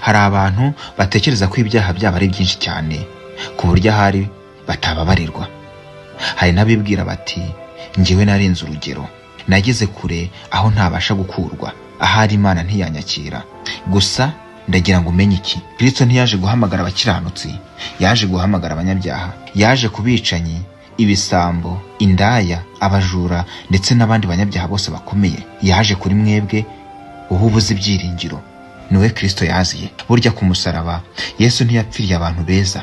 Hari abantu batekereza ko ibyaha byabo ari byinshi cyane ku buryo ahari batababarirwa. Hari n'abibwira bati njyewe narenze urugero, nageze kure aho ntabasha gukurwa, ahari Imana ntiyanyakira. Gusa ndagira ngo umenye iki: Kristo ntiyaje guhamagara abakiranutsi, yaje guhamagara abanyabyaha. Yaje ku bicanyi, ibisambo, indaya, abajura ndetse n'abandi banyabyaha bose bakomeye. Yaje kuri mwebwe wowe ubuze ibyiringiro. Niwe Kristo yaziye. Burya ku musaraba Yesu ntiyapfiriye abantu beza,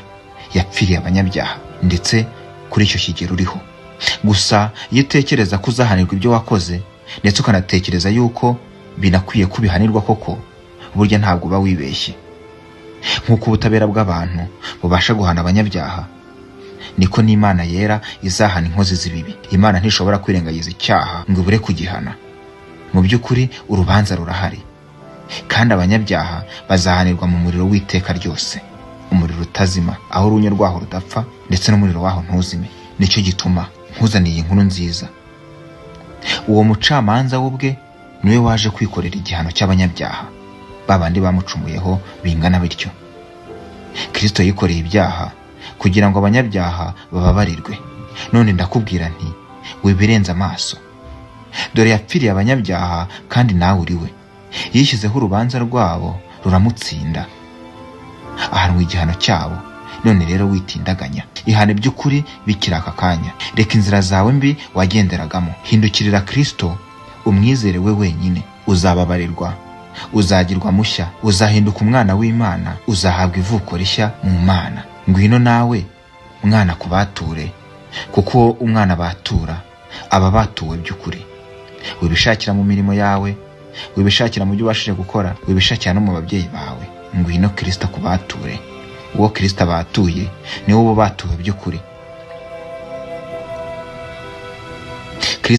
yapfiriye abanyabyaha, ndetse kuri icyo kigero uriho. Gusa iyo utekereza ko uzahanirwa ibyo wakoze, ndetse ukanatekereza yuko binakwiye ko ubihanirwa koko, burya ntabwo uba wibeshye. Nk'uko ubutabera bw'abantu bubasha guhana abanyabyaha, niko n'Imana yera izahana inkozi z'ibibi. Imana ntishobora kwirengagiza icyaha ngo ibure kugihana. Mu by'ukuri urubanza rurahari, kandi abanyabyaha bazahanirwa mu muriro w'iteka ryose, umuriro utazima, aho urunyo rwaho rudapfa ndetse n'umuriro waho ntuzime. Nicyo gituma nkuzaniye inkuru nziza. Uwo mucamanza we ubwe niwe waje kwikorera igihano cy'abanyabyaha, babandi bamucumuyeho bingana bityo. Kristo yikoreye ibyaha kugira ngo abanyabyaha bababarirwe. None ndakubwira nti wibirenze amaso. Dore yapfiriye abanyabyaha kandi nawe uri we. Yishyizeho urubanza rwabo ruramutsinda, ahanwa igihano cyabo. None rero witindaganya, ihane by'ukuri bikiri aka kanya. Reka inzira zawe mbi wagenderagamo, hindukirira Kristo, umwizere we wenyine. Uzababarirwa, uzagirwa mushya, uzahinduka umwana w'Imana, uzahabwa ivuko rishya mu Mana. Ngwino nawe mwana kubature, kuko umwana batura aba batuwe by'ukuri. Wibishakira mu mirimo yawe, wibishakira mu byo ubashije gukora, wibishakira no mu babyeyi bawe. Ngwino Kristo akubature. Uwo Kristo abatuye niwe uba batuwe by'ukuri.